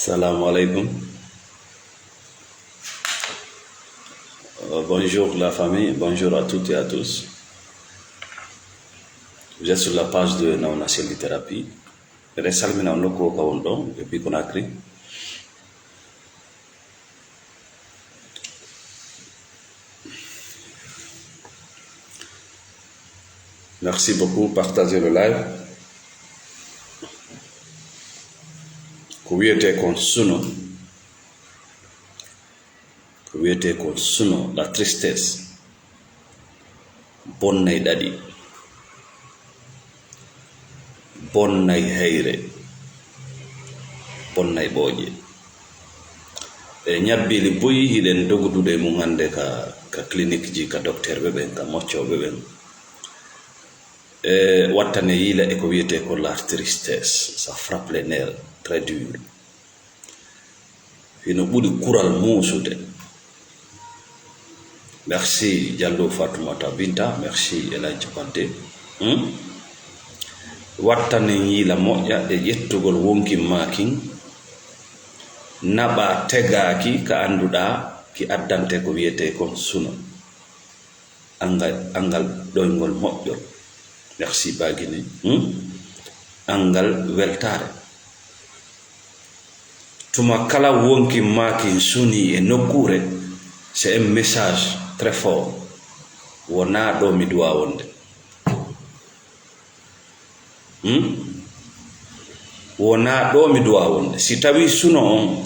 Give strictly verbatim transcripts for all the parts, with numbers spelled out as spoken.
Salam alaikum. Euh, bonjour la famille, bonjour à toutes et à tous. Vous êtes sur la page de Naona Cellithérapie. Miɗen salmina on nokku o ka won ɗo, depuis Conakry. Merci beaucoup, partagez le live. Ko wiyetee kon suno, ko wiyetee kon suno, la tristesse, bonnay ɗaɗi, bonnay hayre, bonnay ɓooƴe. E ñabbiili buy hiɗen dogudude e mum hannde ka, ka clinique ji, ka docteur ɓe ɓen, ka moccooɓe ɓen. E wattane yiila e ko wiyetee ko la tristesse, ça frappe les nerfs, très dur. Hino ɓuri kural muusude. Merci Diallo Fatoumata Binta, merci El Hadji Balde. Hmm? Wattanen yiila moƴƴa e ƴettugol wonkin maakin, naɓa tegaaki ka annduɗaa ki addante ko wiyetee kon suno. Anngal, anngal ɗoyngol moƴƴol. Merci Bagini. Hmm? Anngal weltaare. Tuma kala wonkin maakin sunii e nokkuure, c'est un message très fort. Wonaa ɗo mi duwaa wonde. Hmm? Wonaa ɗo mi duwaa wonde. Si tawii suno on,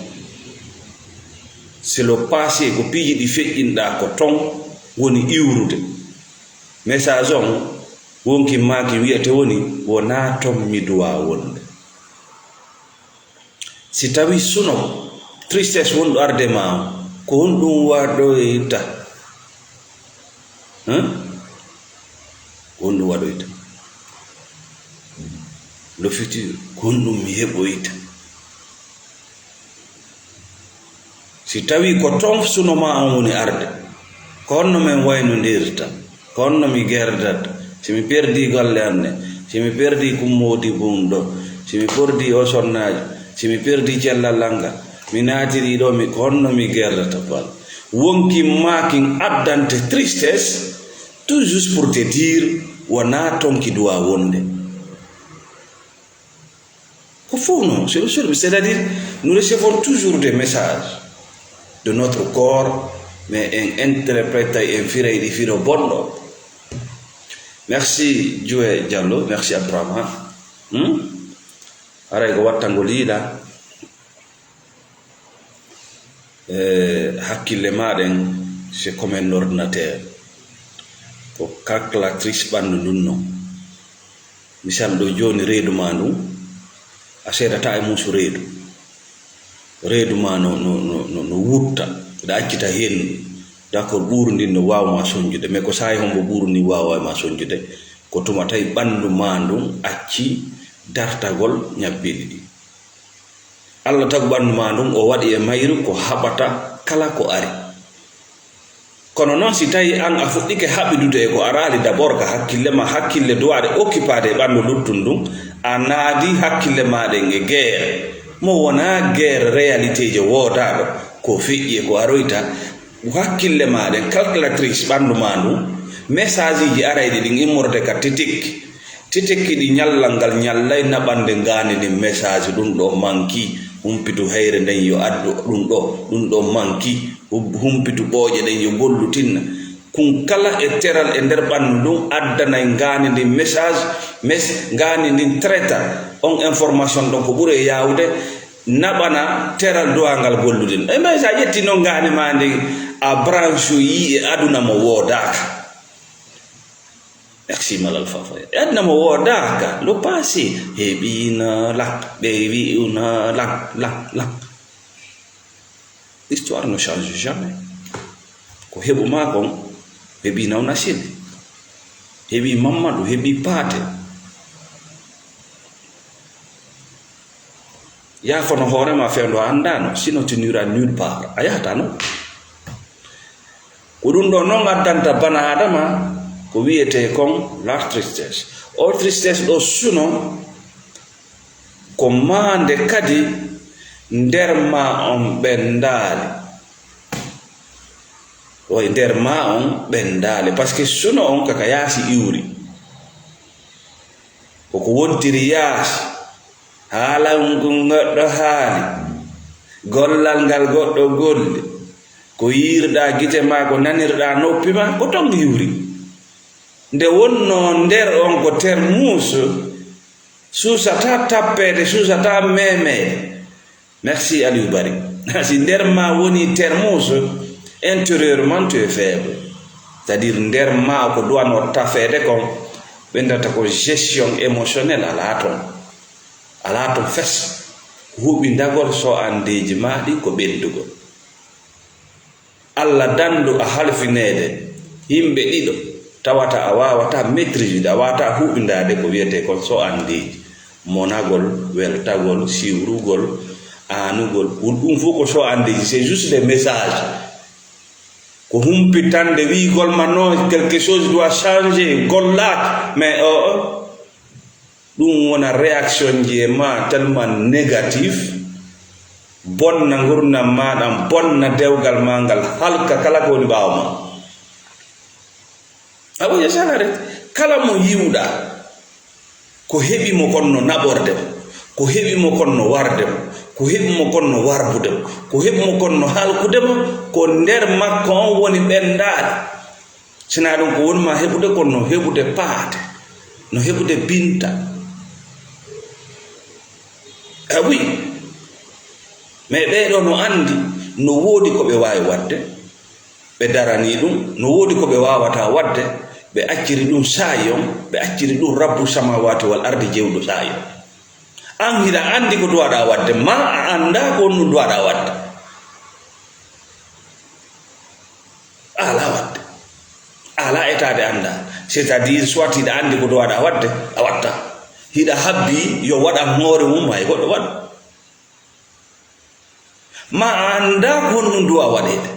c'est le passé, ko piiji ɗi feƴƴinɗaa ko ton woni iwrude. Message on, wonkin maakin wiyete woni, wonaa ton mi duwaa wonde. Si tawii suno, tristesse wonɗo arde ma on, ko honɗum waɗoyta? Hein? Ko honɗum waɗoyta? Le futur, ko honɗum mi heɓoyta? Si tawii ko ton suno ma on woni arde, ko honno men waynondirta? Ko honno mi gerdata? Si mi perdii golle am ɗen, si mi perdii kummoodi bum ɗo, si mi perdii o sonnaajo, si mi perdii cellal an ngal, mi naatirii ɗo, mi, ko honno mi gerdata? Fal. Wonkin maakin addante tristesse, tout juste pour te dire, wonaa ton ki duwaa wonde. Ko fof non, c'est le seul. C'est-à-dire, nous recevons toujours des messages de notre corps, mais en interprète, en firay ɗi firo bonɗo. Merci Joe Diallo, merci Abdourahmane. Hmm? Haray ko wattangol yiila. Eh, hakkille maa ɗen, c'est comme un ordinateur. Ko calculatrice ɓanndu ndun non. Misal ɗo jooni reedu maa ndun, a seedataa e muusu reedu. Reedu maa no, no, no, no, no wutta, hiɗa accita henndu. D'accord, ɓuuru ndin no waawa ma sonjude, mais ko saa'i hombo ɓuuru ndin waawa ma sonjude? Ko tuma tawi ɓanndu maa ndun accii dartagol ñabbeeli ɗin. Alla tagu ɓanndu maa ndun, o waɗi e mayru ko haɓata kala ko ari. Kono non, si tawi an a fuɗɗike haɓidude e ko araali d'abord ka hakkille ma, hakkille duwaade occupaade e ɓanndu luttun ndun, a naadi hakkille ma ɗen e guerre. Mo wonaa guerre réalité je woodaaɗo, ko feƴƴi e ko aroyta, hakkille ma ɗen, calculatrice ɓanndu ma ndun, message ji arayɗi ɗin immorde ka titik. Titik ɗi ñallal ngal ñallay naɓande ngaandi ndin message, ɗun ɗo manki, humpitu hayre nden yo addu ɗun ɗo, ɗun ɗo manki, hum-, humpitu ɓooƴe ɗen yo gollutinna. Kun kala e teral e nder ɓanndu ndun addanay ngaandi ndin message, mes-, ngaandi ndin traita on information ɗon ko ɓuri e yaawude, naɓana teral duwaangal gollude. E mais sa ƴetti non ngaandi ma ndin, a branche yi e aduna mo woodaaka. Merci Malal Fafa. E aduna mo woodaaka, le passé, heɓiino lan, ɓe wi'uno lan, lan, lan. L'histoire ne change jamais. Ko heɓu maa kon, heɓi Nawna Sili, heɓi Mammadu, heɓi Paate. Yaafono hoore ma fewndo a anndaano, sinon tu n'iras nulle part. A yahataa non. Ko ɗun ɗo non addanta bana Adama ko wiyetee kon la tristesse. O tristesse ɗo suno ko maande kadi Nder ma on ɓendaali. Way nder ma on ɓendaali. Parce que suno on kaka yaasi iwri. Koko wontiri yaasi. Haala ngun goɗɗo haali. Gollal ngal goɗɗo golli. Ko yiirɗaa gite ma, ko nanirɗaa noppi ma, ko ton iwri. Nde wonnoo nder on ko termuus, suusataa tappeede, suusataa meemeede. Merci Aliou Bari. Si nder ma woni termuus, intérieurement tu es faible. C'est-à-dire nder ma ko duwanoo tafeede kon, ɓe ndata ko gestion émotionnelle alaa ton. Alaa ton fes. Huɓindagol so andeeji ma ɗin ko ɓeddugol. Alla dandu a halfineede yimɓe ɗiɗo tawata a waawata maîtrise, a waawata huɓindaade ko wiyetee kon so andeeji. Monagol, weltagol, siwrugol, aanugol, ɗum ɗum fof ko so andeeji, c'est juste des messages. Ko humpitande wiigol ma non, quelque chose doit changer, gollaaka, mais o, o, ɗum wona réaction ji e ma tellement négatif, bonna ngurndan ma ɗan, bonna dewgal ma ngal, halka kala ko woni ɓaawo ma. A ɓoye salare, kala mo yiwɗa, ko heɓi mo kon no naɓorde mo, ko heɓi mo kon no warde mo, ko heɓi mo kon no warbude mo, ko heɓi mo kon no halkude mo, ko nder makko on woni ɓendaade. Sinaa ɗum ko woni ma heɓude kon no heɓude paate, no heɓude binta. A wi, mais ɓee ɗoo no anndi no woodi ko ɓe waawi waɗde, ɓe daranii ɗum, no woodi ko ɓe waawataa waɗde, ɓe acciri ɗum saa'i on, ɓe acciri ɗum Rabbu samaawaati wal ardi jewɗo saa'i on. An hiɗa anndi ko duwaɗaa waɗde, ma a anndaa ko honɗum duwaɗaa waɗde. A alaa waɗde. A alaa etaade anndaa. C'est-à-dire, soit hiɗa anndi ko duwaɗaa waɗde, a waɗta. Hiɗa habbii yo waɗan hoore mum, hay goɗɗo waɗu. Ma a anndaa ko honɗum duwaa waɗeede.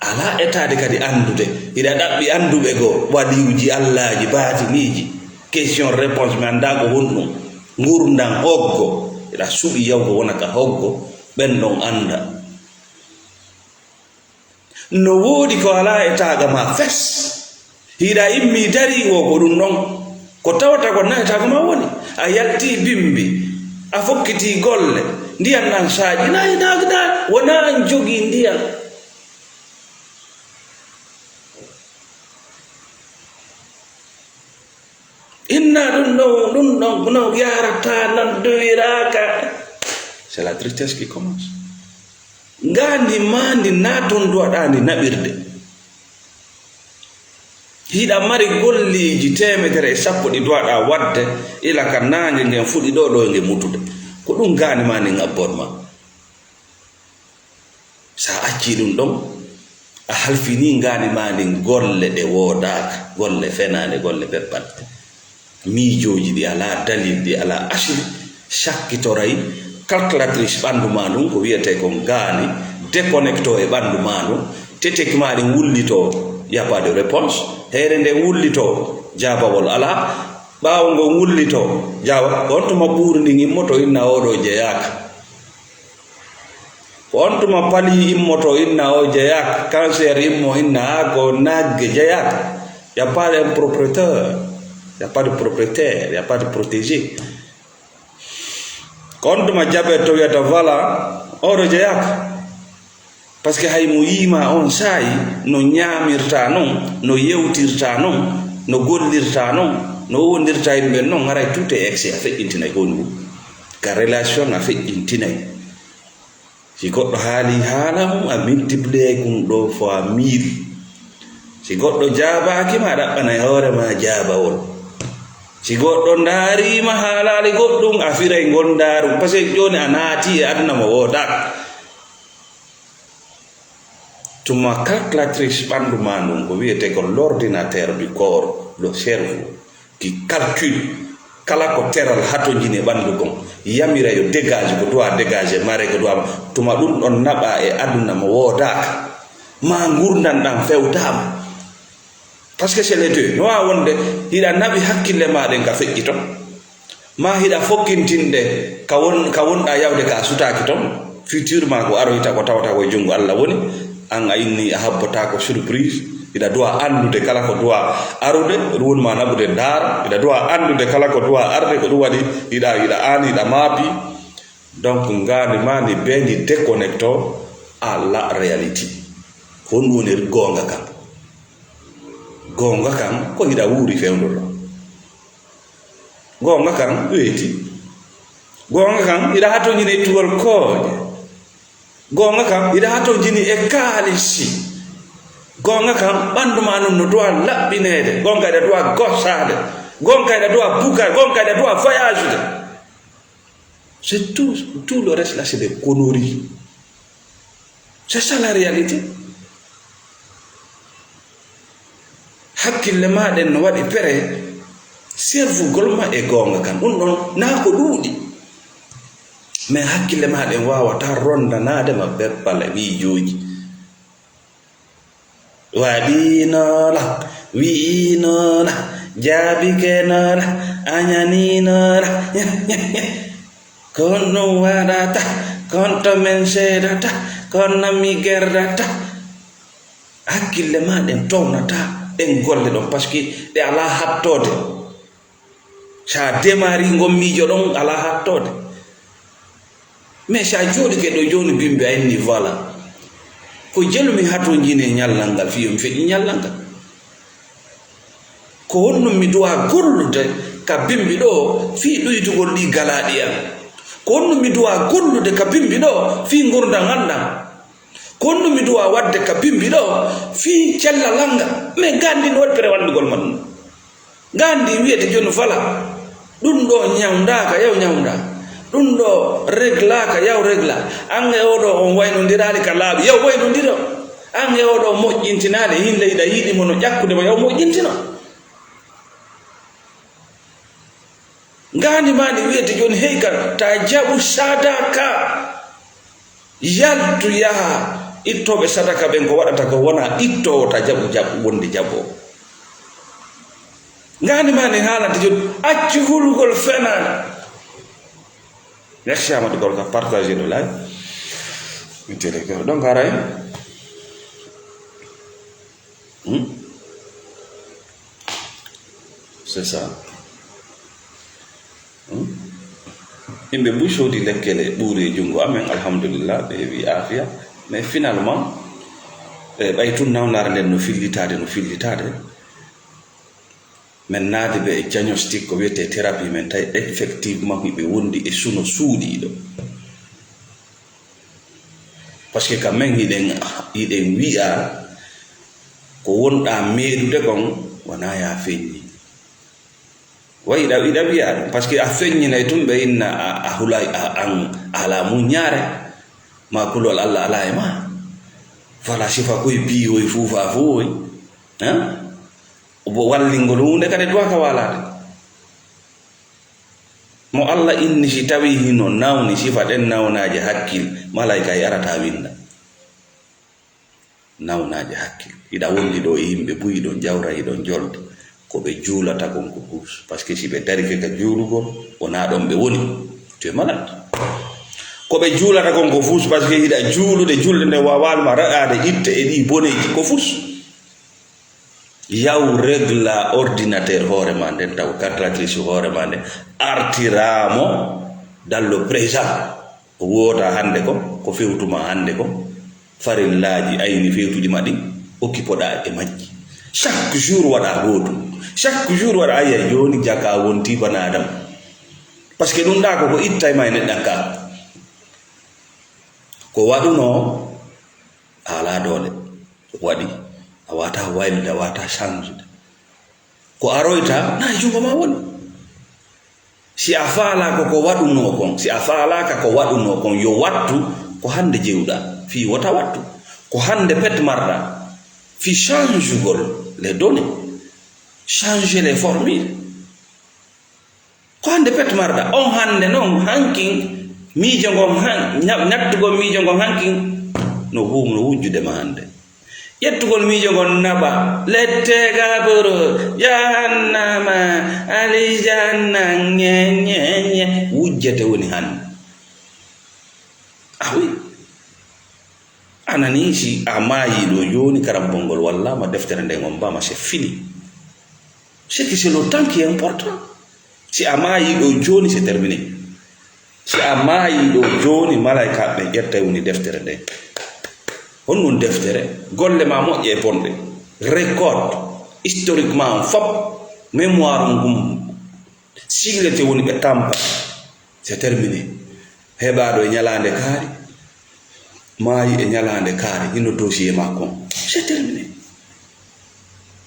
A alaa etaade kadi anndude. Hiɗa ɗaɓɓi annduɓe goo, waliiwuji Allaaji, baatiniiji. Question réponse, mi anndaa ko honɗum. Ngurndan hoggo. Hiɗa suɓi yawgo wona ka hoggo. Ɓen ɗon annda. No woodi ko alaa e taaga ma fes. Hiɗa immii darii wo ko ɗum ɗon. Ko tawata ko nayi taaga ma woni. A yaltii bimbi. A fokkitii golle. Ndiyan ɗan saaƴi. Nayi, nayi, nayi. Wonaa an jogii ndiyan. Inna ɗum ɗon, ɗum ɗon no yarata, nodduwiraaka. C'est la tristesse qui commence. Ngaandi maa ndi naaton duwaɗaa ndi naɓirde. Hiɗa mari golliiji teemedere e sappo ɗi duwaɗaa waɗde, ila ka naange ngen fuɗi ɗoo ɗoo e nge mutude. Ko ɗum ngaandi maa ndin abbon ma. So a accii ɗum ɗon, a halfinii ngaandi maa ndin golle ɗe woodaaka, golle fenaande, golle bebbanɗe. Miijooji ɗi alaa dalil, ɗi alaa asli, sakkitoray calculatrice ɓanndu maa ndun, ko wiyetee kon ngaandi, déconnectoo e ɓanndu maa ndun, tetek maa ɗin wullitoo, y a pas de réponse, heere nden wullitoo, jaabawol alaa, ɓaawo ngon wullitoo, jaaba, on tuma buuru ndin immoto inna oo ɗoo jeyaaka. Ko on tuma pali immoto inna o jeyaaka, cancer immo inna haa ko nagge jeyaaka. Y a pas de propriétaire, y a pas de propriétaire, y a pas de protégé. Ko on tuma diabète to wiyata voilà, oɗo jeyaaka. Parce que hay mo yiima on saa'i no ñaamirta non, no yewtirta non, no gollirta non, no wondirta yimɓe non, haray tout est excès, a feƴƴintinay ko woni woni. Ka relation a feƴƴintinay. Si goɗɗo haalii haala mum, a multiplier ɗum ɗoo fois mille. Si goɗɗo jaabaaki ma, a ɗaɓɓanay hoore ma jaabawol. Si goɗɗo ndaariima haalaali goɗɗum, a firay ngol ndaaru. Parce que jooni a naatii e aduna mo woodaaka. Tuma calculatrice ɓanndu maa ndun, ko wiyetee ko l'ordinateur du corps, le cerveau. Ki calcul kala ko teral hatonjini e ɓanndu kon, yamira yo dégage ko doit dégage, mare ko doit, tuma ɗum ɗon naɓa e aduna mo woodaaka, ma ngurndan ɗan fewtaama. Parce que c'est les deux. No waawi wonde hiɗa naɓi hakkille ma ɗen ka feƴƴi ton, ma hiɗa fokkintinde ka won-, ka wonɗa yawde ka sutaaki ton. Futur ma ko aroyta ko tawata ko e junngo Allah woni, an a inni a habbotaako surprise, hiɗa duwa anndude kala ko duwa arude, ɗum woni ma naɓude ndaar, hiɗa duwa anndude kala ko duwa arde, ko ɗum waɗi hiɗa, hiɗa aan, hiɗa maapi. Donc, ngaandi ma ni bee ni déconnecto à la réalité. Ko honɗum woni goonga kan? Goonga kan ko hiɗa wuuri fewndo ɗo. Goonga kan weeti. Goonga kan hiɗa hatonjini e ittugol kooƴe. Goonga kan hiɗa hatonjini e kaalisi. Goonga kan ɓanndu ma nun no duwa laɓɓineede. Goonga hiɗa duwa gossaade. Goonga hiɗa duwa buka. Goonga hiɗa duwa voyage de. C'est tout, tout le reste là, c'est des conneries. C'est ça la réalité. Hakkille ma ɗen no waɗi pere servugol ma e goonga kan. Ɗum ɗon naa ko ɗuuɗi. Mais hakkille ma ɗen waawata rondanaade ma beppale miijooji. Waɗiino la, wi'iino la, jaabike no la, añaniino la. Kon ɗum waɗata, kon to men seedata, kon no mi gerdata. Hakkille ma ɗen townata ɗen golle ɗon, parce que ɗe alaa hattoode. Sa demari ngon miijo ɗon alaa hattoode. Mais sa jooɗike ɗo jooni bimbi a inni voilà. Ko jelu mi hatonjini e ñallal ngal, fii yo mi feƴƴi ñallal ngal. Ko honɗum mi duwa gollude ka bimbi ɗo fii ɗuytugol ɗi galaaɗi am? Ko honɗum mi duwa gollude ka bimbi ɗo fii ngurndan an ɗan? Ko honɗum mi duwa waɗde ka bimbi ɗo fii cellal an ngal? Mais ngaandi no waɗi pere wallugol ma ɗum. Ngaandi wiyete jooni fala. Ɗum ɗo ñawndaaka, yaw ñawnda. Ɗum ɗo reglaaka, yaw regla. An e oo ɗo on waynondiraali ka laaɓi, yaw waynondiro. An e oo ɗo moƴƴintinaali, hinde hiɗa yiɗi mo no ƴakkude mo, yaw moƴƴintino. Ngaandi ma ndi wiyete jooni hey ka, ta jaɓu sadaka. Yaltu yaha, ittooɓe sadaka ɓen ko waɗata ko wona ittoowo ta jaɓu jaɓu wonde jaɓoowo. Ngaandi ma ndi haalante jooni, accu hulugol fenaande. Merci Amadou Gorka, partager le live. Mi télé ko. Donc, haray. Hmm? C'est ça. Hmm? Yimɓe buy soodi lekkele ɓuuri e junngo amen, alhamdulillah, ɓe heɓi aafiya. Mais finalement, eh, ɓay tun nawnaare nden no fillitaade, no fillitaade. Men naati ɓe e diagnostic ko wiyetee thérapie, men tawi effectivement hiɓe wondi e suno suuɗiiɗo. Parce que quand même hiɗen, hiɗen wi'a ko wonɗaa meeɗude kon wonaa ya feññi. Wa iɗa, iɗa wi'a ɗum, parce que a feññinay tun ɓe inna a, a hulay a, an a alaa muññaare, ma kulol Allah alaa e ma. Fala sifa koye piiwoy fuufa fuwoy. Hein? Bo wallingol huunde kadi duwa ka waalaade. Mo Allah inni si tawi hino nawni sifa ɗen nawnaaje hakkil, malaika e arata winda. Nawnaaje hakkil. Hiɗa wondi ɗo e yimɓe buy, hiɗon jawra, hiɗon jolta. Ko ɓe juulata kon ko fuus. Parce que si ɓe darike ka juulugol, wonaa ɗon ɓe woni. Tu es malade. Ko ɓe juulata kon ko fuus, parce que hiɗa juulude, julde nde waawaali ma raɗaade itte e ɗi boneeji ko fuus. Yaw regla ordinateur hoore ma nden, taw calculatrice hoore ma nden, artiraamo dans le présent. Ko woota hannde ko, ko fewtuma hannde ko, farillaaji ayni fewtuɗi ma ɗin, okkipoɗaa e majji. Chaque jour waɗa gootum. Chaque jour waɗa, ayya, jooni jaka wonti bana Adam. Parce que ɗum ɗa ko, ko ittay ma e neɗɗan ka. Ko waɗuno, a alaa doole. Waɗi, a wata waylude, a wata change de. Ko aroyta, na e junngo ma woni. Si a faalaaka ko waɗunoo kon, si a faalaaka ko waɗunoo kon, yo wattu ko hannde jewɗa, fii wota wattu. Ko hannde pet marɗa, fii changugol les données, changer les formules. Ko hannde pet marɗa, on hannde non, hankin, miijo ngon han-, ña-, ñattugol miijo ngon hankin, no huum, no wujjude ma hannde. Ƴettugol miijo ngon naɓa, lette gaboro, jahannama, alijanna, ñe, ñe, ñe, wujjete woni hannde. Ah oui, A nanii, si a maayii ɗo jooni, karambol ngol wallaama, deftere nden on mbaama, c'est fini. C'est que c'est le temps qui est important. Si a maayii ɗo jooni, c'est terminé. Si a maayii ɗo jooni, malaykaaɓe ɓen ƴettay woni deftere nden. Honɗun deftere? Golle maa moƴƴe e bonɗe. Record, historiquement on fop, mémoire on ngun siilete woni ɓe tampa. C'est terminé. Heɓaaɗo e ñalaande kaari, maayi e ñalaande kaari, hino dossier makko on. C'est terminé.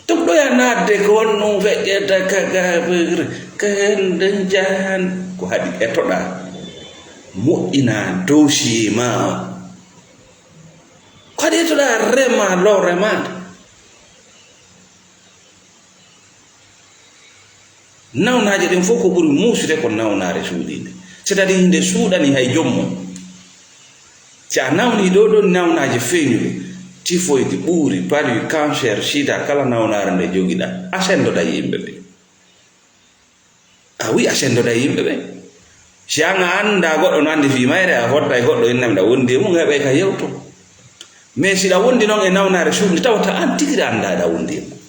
Donc, ɗo ya naatde ko honɗun feƴƴata ka, ka, ka, ka, jahan. Ko haɗi etoɗaa, moƴƴinaa dossier maa on. Ko haɗi etoɗaa rema lo remaande. Nawnaaje ɗen fof ko ɓuri muusude ko nawnaare suuɗiinde. C'est-à-dire nde suuɗani hay joom mum. Si a nawnii ɗo ɗon nawnaaje feeñuɗe, typhoïde, ɓuuri, palu, cancer, sida, kala nawnaare nde jogiɗaa, a senndoday yimɓe ɓe. Ah oui, a senndoday yimɓe ɓe. Si an a anndaa goɗɗo no anndi fii mayre, a fottay goɗɗo innam ɗa wondi e mum, heɓay ka yewto. Mais si ɗa wondi noon e nawnaare suuɗnde, tawata an tigi ɗa anndaa ɗa wondi e mum.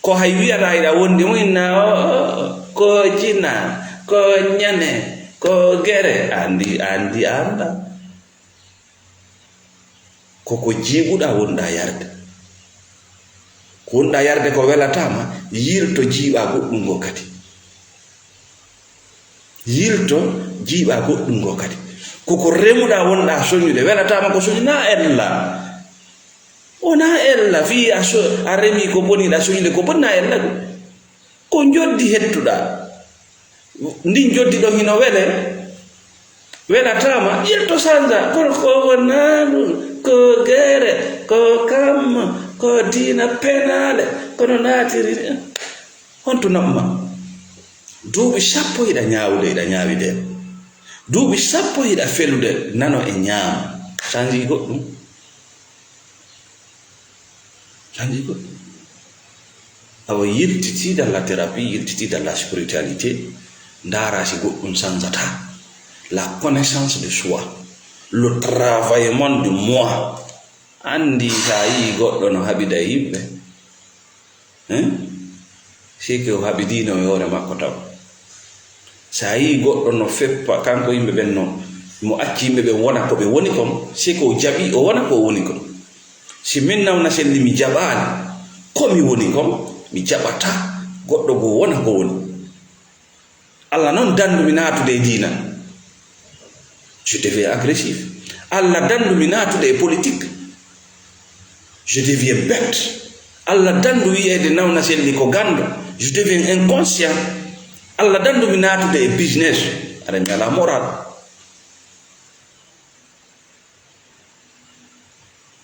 Ko hay wiyata hiɗa wondi e mum, inna o, o, o, ko jina, ko ñane, ko gere, a anndi, a anndi, a anndaa. Ko ko jiiɓuɗaa wonɗaa yarde. Ko wonɗaa yarde ko welataa ma, yilto jiiɓaa goɗɗun goo kadi. Yilto jiiɓaa goɗɗun goo kadi. Ko ko remuɗaa wonɗaa soñude, welataa ma ko soñu, naa ella. Wonaa ella, fii a so-, a remii ko boni, hiɗa soñude ko boni, naa ella ɗun. Ko njoddi hettuɗaa. Ndin njoddi ɗon hino wele, welataa ma, yilto sanza, kono ko wonaa ɗun, ko gere, ko kamma, ko diina penaale, kono naatiri. Honto naɓma? Duuɓi sappo hiɗa ñaawude, hiɗa ñaawide. Duuɓi sappo hiɗa felude, nano e ñaamo. Sanji goɗɗum. Anndi ko awa yiltitii dans la thérapie, yiltitii dans la spiritualité, ndaara si goɗɗum sanzataa. La connaissance de soi, le travaillement de moi. Anndi so a yii goɗɗo no haɓida e yimɓe, hein? Si ko o haɓidiino e hoore makko taw. So a yii goɗɗo no feppa, kanko yimɓe ɓen no, mo acci yimɓe ɓen wona ko ɓe woni kon, si ko o jaɓi, o wona ko o woni kon. Si min nawna selli mi jaɓaali ko mi woni kon, mi jaɓataa goɗɗo goo wona ko woni. Allah non danndumi naatude e diina. Je deviens agressif. Allah danndumi naatude e politique. Je deviens bête. Allah danndu wiyeede nawna selli ko ganndo. Je deviens inconscient. Allah danndumi naatude e business. Aɗa mi alaa moral.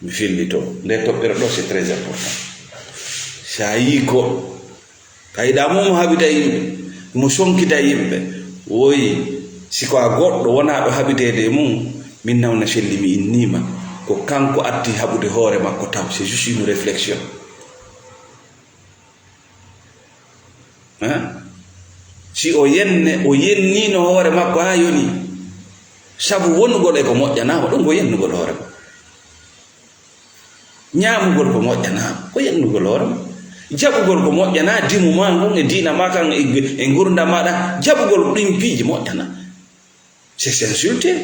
Mi fillito. Nde toɓɓere ɗo, c'est très important. Si a yii goɗɗo, kayɗa mo mo haɓida yimɓe, mo sonkida yimɓe, woyi, si ko a goɗɗo wonaaɗo haɓideede e mum, min nawna selli mi inniima, ko kanko addi haɓude hoore makko taw, c'est juste une réflexion. Hein? Si o yenne, o yenniino hoore makko haa yoni, sabu wonugol e ko moƴƴanaama, ɗum ko yennugol hoore makko. Ñaamugol ko moƴƴanaama, ko yennugol hoore makko. Jaɓugol ko moƴƴanaa, dimu maa ngun e diina maa kan e, e ngurndan maaɗa, jaɓugol ɗin piiji moƴƴanaa. C'est s'insulter.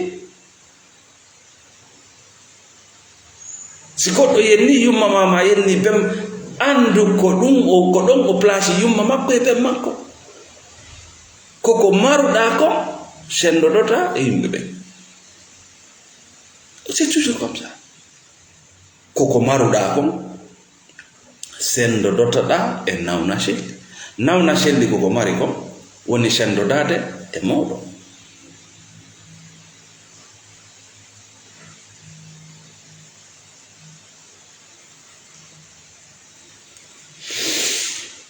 Si goɗɗo yenni yumma maa, ma yenni bem, anndu ko ɗum o, ko ɗon o place yumma makko e bem makko. Ko ko maruɗaa kon, senndodotaa e yimɓe ɓen. C'est toujours comme ça. Ko ko maruɗaa kon, senndodotoɗaa e nawna selli. Nawna selli ko ko mari kon woni senndodaade e mooɗon.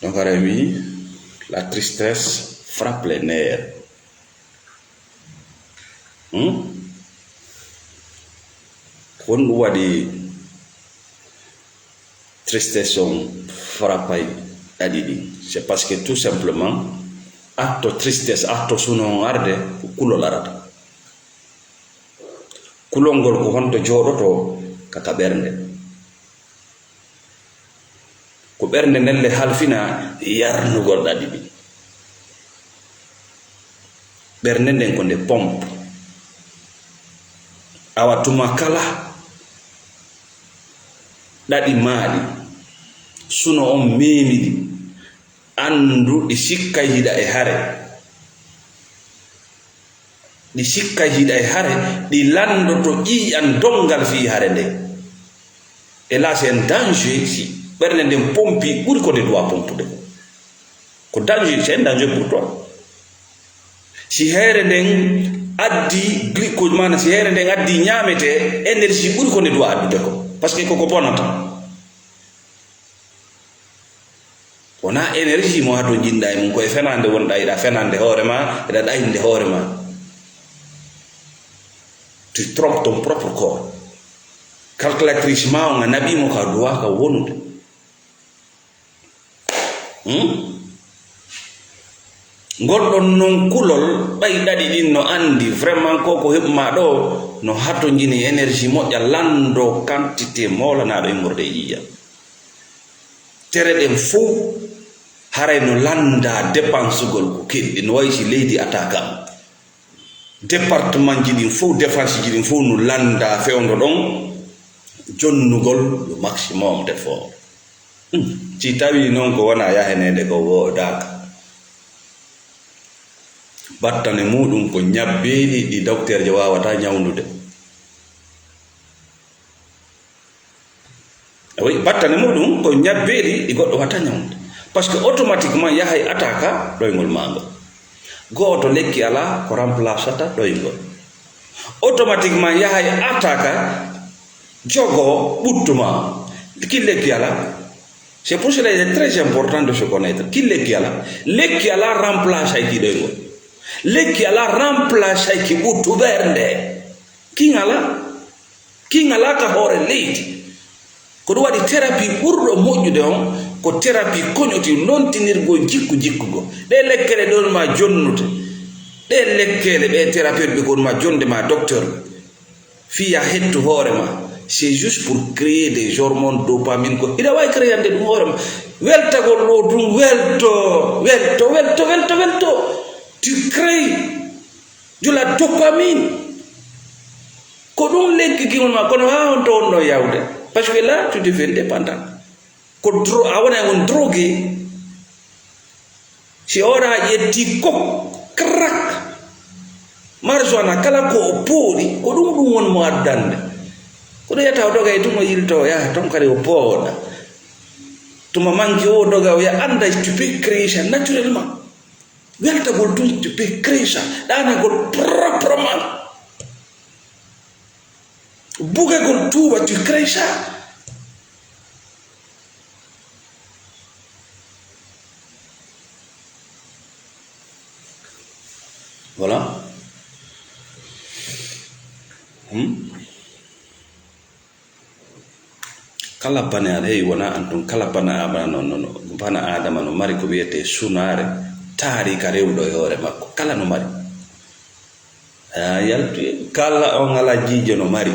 Donc, aɗa mi, la tristesse frappe les nerfs. Hmm? Ko honɗum waɗi tristesse on frappay ɗaɗi ɗin? C'est parce que tout simplement, atto tristesse, atto suno on arde, ko kulol arata. Kulol ngol ko honto jooɗoto ka ka ɓernde. Ko ɓernde nden le halfina yarnugol ɗaɗi ɗin. Ɓernde nden ko nde pompe. Awa tuma kala ɗaɗi maaɗi, suno on meemiɗi, anndu ɗi sikkay hiɗa e hare. Ɗi sikkay hiɗa e hare, ɗi lanndoto ƴiiƴan donngal fii hare nde. Et là, c'est un danger, si ɓernde nden pompi ɓuri ko nde duwa pompude. Ko danger, c'est un danger pour toi. Si heere nden addi glucose, maana si heere nden addi ñaamete, énergie ɓuri ko nde duwa addude ko. Parce que koko bonata. Wonaa énergie mo hato jinɗa e mum, ko e fenaande wonɗa, hiɗa fenaande hoore ma, hiɗa ɗaynde hoore ma. Tu trompes ton propre corps. Calculatrice ma on a naɓi mo ka duwa ka wonude. Hmm? Ngol ɗon non kulol, ɓay ɗaɗi ɗin no anndi vraiment ko ko heɓma ɗo, no hatonjini énergie moƴƴa lanndo quantité moolanaaɗo immorde e ƴiiƴam. Tere ɗen fow haray no lannda dépensegol ko keɗɗi, no wayi si leydi attaque am. Département ji ɗin fow, défense ji ɗin fow no lannda fewndo ɗon jonnugol le maximum d'effort. Hmm. Si tawi non ko wona yaheneede ko woodaaka, battane muɗum ko ñabbeeli ɗi docteur jo waawata ñawndude. Oui, battane muɗum ko ñabbeeli ɗi goɗɗo wata ñawnde. Parce que automatiquement yahay attaque ɗoyngol maangol. Gooto lekki alaa ko remplaçata ɗoyngol. Automatiquement yahay attaque jogo ɓuttu ma. Ki lekki alaa. C'est pour cela il est très important de se connaître. Ki lekki alaa. Lekki alaa remplace ay ki ɗoyngol. Lekki alaa remplace ay ki ɓuttu ɓernde. Kin alaa. Kin alaa ka hoore leydi. Ko ɗum waɗi thérapie ɓurɗo moƴƴude on ko thérapie koñoti lontinirgol jikku jikkugo. Ɗe lekkele ɗon ma jonnude. Ɗe lekkele ɓe thérapeute ɓe gon ma jonde ma docteur. Fii ya hettu hoore ma. C'est juste pour créer des hormones dopamine ko. Hiɗa wawi créande ɗum hoore ma. Weltagol ɗo ɗum welto, welto, welto, welto, welto. Tu crées de la dopamine. Ko ɗum lekki gimol ma, kono haa honto wonno yawde? Parce que là, tu deviens dépendant. Ko dro-, a wona on drogué. Si ora ƴetti ko crack, marijuana, kala ko o pooɗi, ko ɗum ɗum woni mo addande. Ko ɗum yata o doga e tuma yilto, o yaha ton kadi o pooɗa. Tuma manki o doga, o ya anda, tu peux créer ça naturellement. Weltagol tun, tu peux créer ça. Ɗaanagol proprement. Bugagol tuuba, tu crées ça. Voilà. Hmm? Kala bana, hey, wona an tun, kala bana adama no, no, no, bana adama no mari ko wiyete sunaare, taari ka rewɗo e hoore makko. Kala no mari. A yaltu, kala on ala jiijo no mari.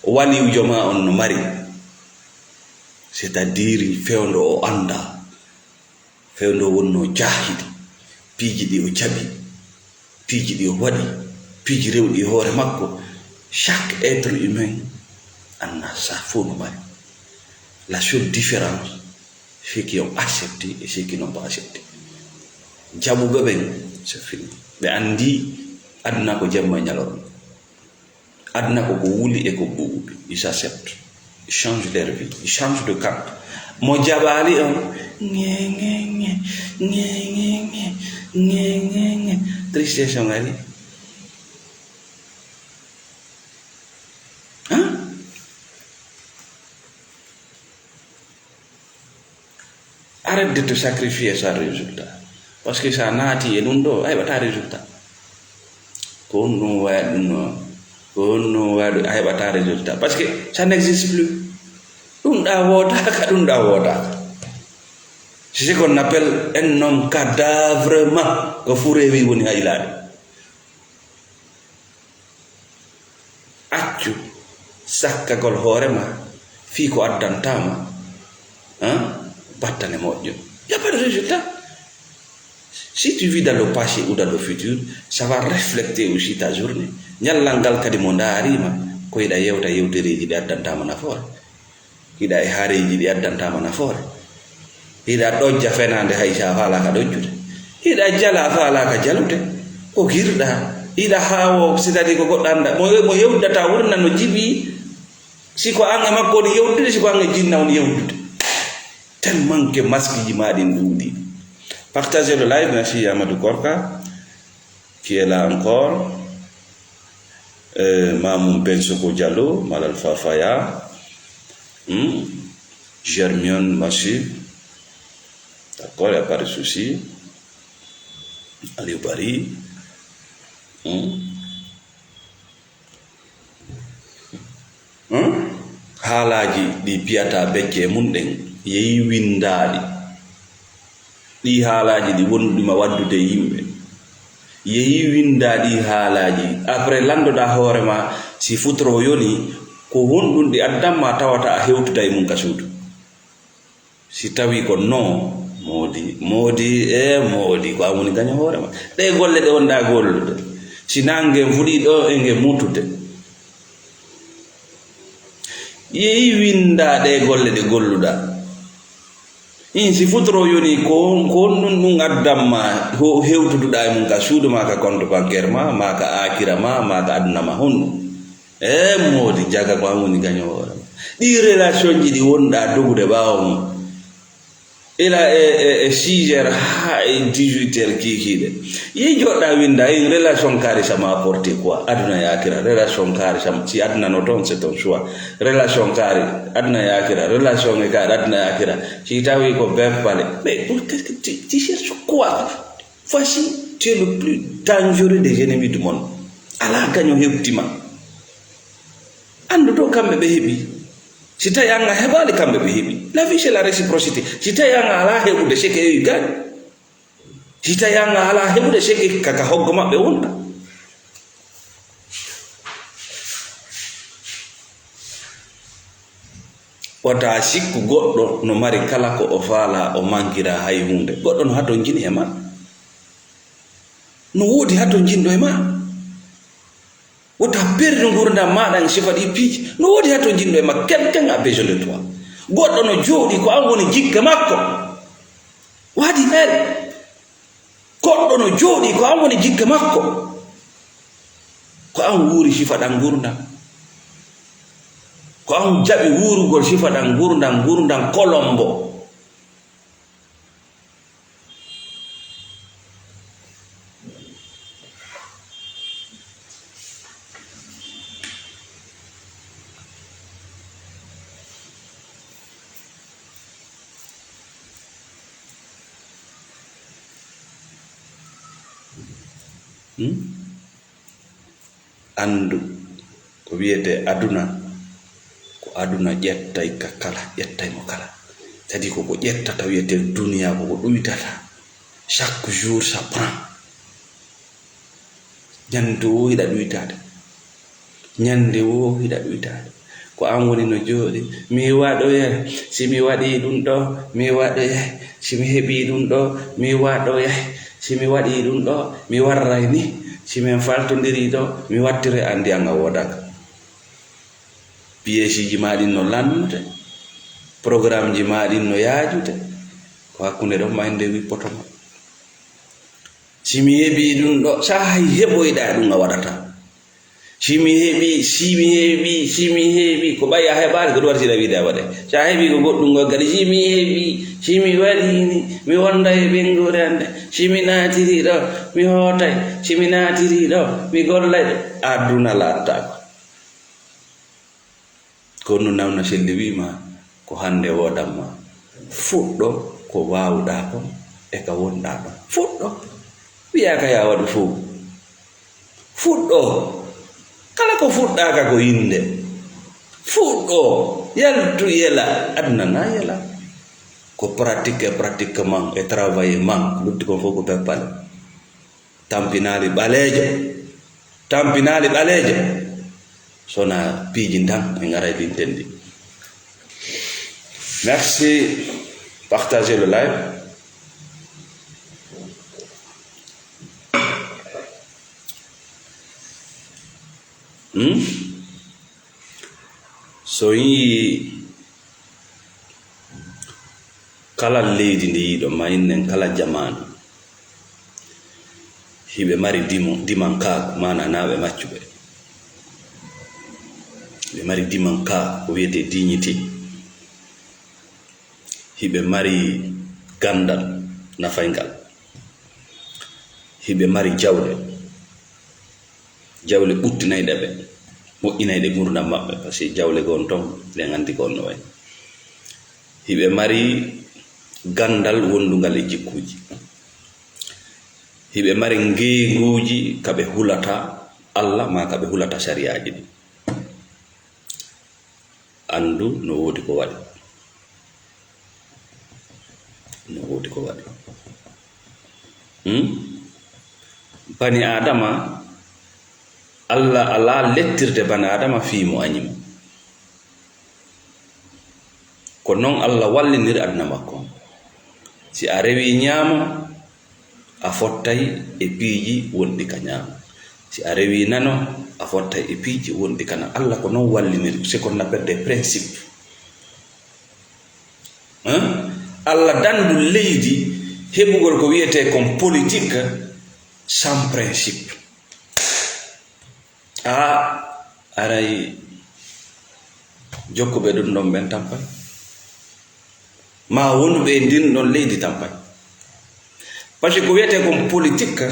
Waliwjo ma on no mari. C'est-à-dire fewndo o anda. Fewndo wonno jaahidi. Piiji ɗi o jaɓi. Piiji ɗi o waɗi. Piiji rewɗi e hoore makko. Chaque être humain anna sa fof no mari. La seule différence, ceux qui ont accepté et ceux qui n'ont pas accepté. Jaɓuɓe ɓen, c'est fini. Ɓe anndi aduna ko jemma e ñalorma. Aduna ko ko wuli e ko ɓuuɓi. Ils acceptent. Ils changent leur vie. Ils changent de cap. Mo jaɓaali on, ŋe, ŋe, ŋe, ŋe, ŋe, ŋe, ŋe, ŋe, ŋe. Tristesse on ari. Hein? Arrête de te sacrifier sans résultat. Parce que sa naati e ɗum ɗo, a heɓata résultat. Ko on ɗum waɗi ɗum noon. Ko on ɗum waɗi, a heɓata résultat. Parce que ça n'existe plus. Ɗum ɗa wootaka, ɗum ɗa wootaka. C'est ce qu'on appelle un homme cadavre ma. Ko fuu rewi woni haylaade. Accu Sakkagol hoore ma fii ko addanta ma, hein, battane moƴƴo. Y a pas de résultat. Si tu vis dans le passé ou dans le futur, ça va refléter aussi ta journée. Ñallal ngal kadi mo ndaari ma, ko hiɗa yewta yewtereeji ɗi addanta ma nafoore. Hiɗa e haareeji ɗi addanta ma nafoore. Hiɗa ɗojja fenaande hay si a faalaaka ɗojjude. Hiɗa jala a faalaaka jalude. Ko girɗa. Hiɗa haawo, c'est-à-dire ko goɗɗo annda. Mo, mo yewtata wurna no jibi. Si ko an e makko woni yewtude, si ko an e jinna woni yewtude. Tellement que masque ji ma ɗin ɗuuɗi. Partagez le live, merci Amadou Korka, qui est là encore. Euh, Mamoun Bensoko Diallo, Malal Fafaya. Hmm? Germion Massive. D'accord, y a pas de souci. Aliou Bari. Hmm? Hmm? Haalaaji ɗi piyata becce e mum ɗen, yehi winndaaɗi. Ɗii haalaaji ɗi wonɗima waɗdude e yimɓe. Yehi winndaa ɗii haalaaji. Après, lanndoɗaa hoore ma, si futuro yoni, ko honɗum ɗi addan ma tawata a hewtuda e mum ka suudu? Si tawii ko non, moodi, moodi, e moodi, ko an woni gaño hoore ma. Ɗee golle ɗe wonɗaa gollude, si nannge fuɗii ɗo e nge mutude, yehi winndaa ɗee golle ɗe golluɗaa. In si futuro yoni ko, ko honɗum ɗum addan ma ho-, hewtuduɗaa e mum ka suudu ma, ka compte bancaire ma, ma ka aakira ma, ma ka aduna ma, honɗum? E moodi, jaga ko an woni gaño hoore ma. Ɗi relation ji ɗi wonɗaa dogude ɓaawo mum. Ila e, e, e six heures haa e dix-huit heures kiikiiɗe. Yi joɗɗa winda, in relation kaari ça m'a apporté quoi? Aduna e akira, relation kaari ça, si aduna no toon, c'est ton choix. Relation kaari, aduna e akira, relation e kaari, aduna e akira. Si tawi ko beppale. Mais pour qu'est-ce que tu, tu cherches quoi? Voici, tu es le plus dangereux des ennemis du monde. Alaa gaño hewtima. Anndu to kamɓe ɓe heɓi. Si tawi an a heɓaali, kamɓe ɓe heɓi. La vie, c'est la réciprocité. Si tawi an a alaa heɓude, c'est que eux, ils gagnent. Si tawi an a alaa heɓude, c'est que ka, ka hoggo maɓɓe wonɗa. Wota sikku goɗɗo no mari kala ko o faala, o mangira hay huunde. Goɗɗo no hatonjini e ma. No woodi hatonjinɗo e ma. Wota perdu nguurndam maaɗa e sifa ɗi piiji. No woodi hatonjinɗo e ma. Quelqu'un a besoin de toi. Goɗɗo no jooɗi ko an woni jikke makko. Waɗi heen. Goɗɗo no jooɗi ko an woni jikke makko. Ko an wuuri sifa ɗan nguurndam. Ko an jaɓi wuurugol sifa ɗan nguurndam, nguurndam kolombo. Hmm? Anndu ko wiyetee aduna, ko aduna ƴettay ka kala, ƴettay mo kala. Kadi ko ko ƴettata wiyetee duniyaa, ko ko ɗuytata. Chaque jour ça prend. Ñande woo hiɗa ɗuytaade. Ñande woo hiɗa ɗuytaade. Ko an woni no jooɗi. Mi waɗoyay, si mi waɗii ɗum ɗo, mi waɗoyay, si mi heɓii ɗum ɗo, mi waɗoyay, si mi waɗii ɗum ɗo, mi warray ni, si min faltondirii ɗo, mi wattiroy, anndi an a woodaaka. Piyeesiiji maa ɗin no lannude, programmeji maa ɗin no yaajude, ko hakkunde ɗon ma hende wippoto ma. Si mi heɓii ɗum ɗo, sa hay heɓoyɗaa ɗum a waɗataa. Si mi heɓii, si mi heɓii, si mi heɓii, ko ɓay a heɓaali, ko ɗum waɗi si ɗa wiide a waɗay. Sa heɓii ko goɗɗum ngol kadi, si mi heɓii, si mi waɗii ni, mi wonday e ɓeynguure an nde. Si mi naatirii ɗo, mi hootay. Si mi naatirii ɗo, mi gollay ɗo. Aduna laattaako. Kono nawna selli wiima, ko hannde woodan ma. Fuɗɗo ko waawuɗaa kon e ka wonɗaa ɗon. Fuɗɗo. Wiyaaka yaa waɗu fow. Fuɗɗo. Kala ko fuɗɗaaka ko innde. Fuɗɗo. Yaltu yela. Aduna na yela. Ko pratique e pratiquement e travail e man. Lutti kon fow ko peppale. Tampinaali ɓaleejo. Tampinaali ɓaleejo. So na piiji tan en ara e linten ɗi. Merci. Partagez le live. Hmm? So yii kala leydi ndi yiɗo ma innen kala jamaanu, hiɓe mari dimo, dimankaaku, maana naa ɓe maccuɓe. Ɓe mari dimankaaku, ko wiyetee dignité. Hiɓe mari ganndal nafayngal. Hiɓe mari jawle. Jawle ɓuttinayɗe ɓe, moƴƴinayɗe nguurndam maɓɓe, parce que jawle goo ton, ɗen anndi ko on no wayi. Hiɓe mari ganndal wondungal e jikkuuji. Hiɓe mari ngeenguuji ka ɓe hulata Alla, maa ka ɓe hulata sariyaaji ɗin. Anndu no woodi ko waɗi. No woodi ko waɗi. Hmm? Bani Aadama, Alla alaa lettirde bani Aadama fii mo añi mo. Ko non Alla walliniri aduna makko on. Si a rewii ñaamo, a fottay e piiji wonɗi ka ñaamo. Si a rewii nano, a fottay e piiji wonɗi ka nano. Alla ko non walliniri, c'est qu'on appelle des principes. Hein? Alla dandu leydi heɓugol ko wiyetee kon politique sans principe. A aray jokkuɓe ɗum ɗon ɓen tampay. Maa wonuɓe e ndin ɗon leydi tampay. Parce que ko wiyetee kon politique,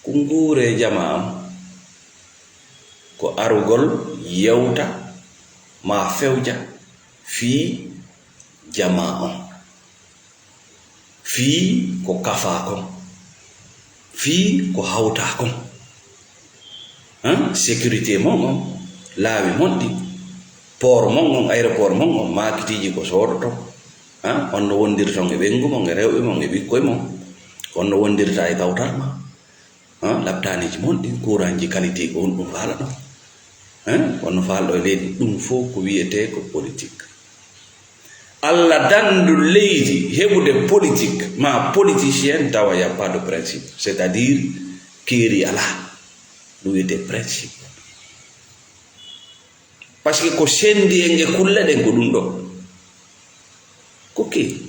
ko nguure jamaa on, ko arugol yewta maa fewja fii jamaa on. Fii ko kafaa kon. Fii ko hawtaa kon. Hein? Sécurité mon on, laawi mon ɗin, port mon on, aéroport mon on, maakitiiji ko soodoton. Hein? On no wondirton e ɓeyngu mon, e rewɓe mon, e ɓikkoy mon. On no wondirta e kawtal ma. Hein? Laptaaniiji mon ɗin, kuuranji qualité ko on ɗum faalaɗon. Hein? On no faalaɗon e leydi. Ɗum fow ko wiyetee ko politique. Alla dandu leydi heɓude politique, maa politicien tawa y a pas de principe. C'est-à-dire, keeri alaa. Ɗum wiyetee principe. Parce que ko sendi en e kulle ɗen ko ɗum ɗo. Ko keeri.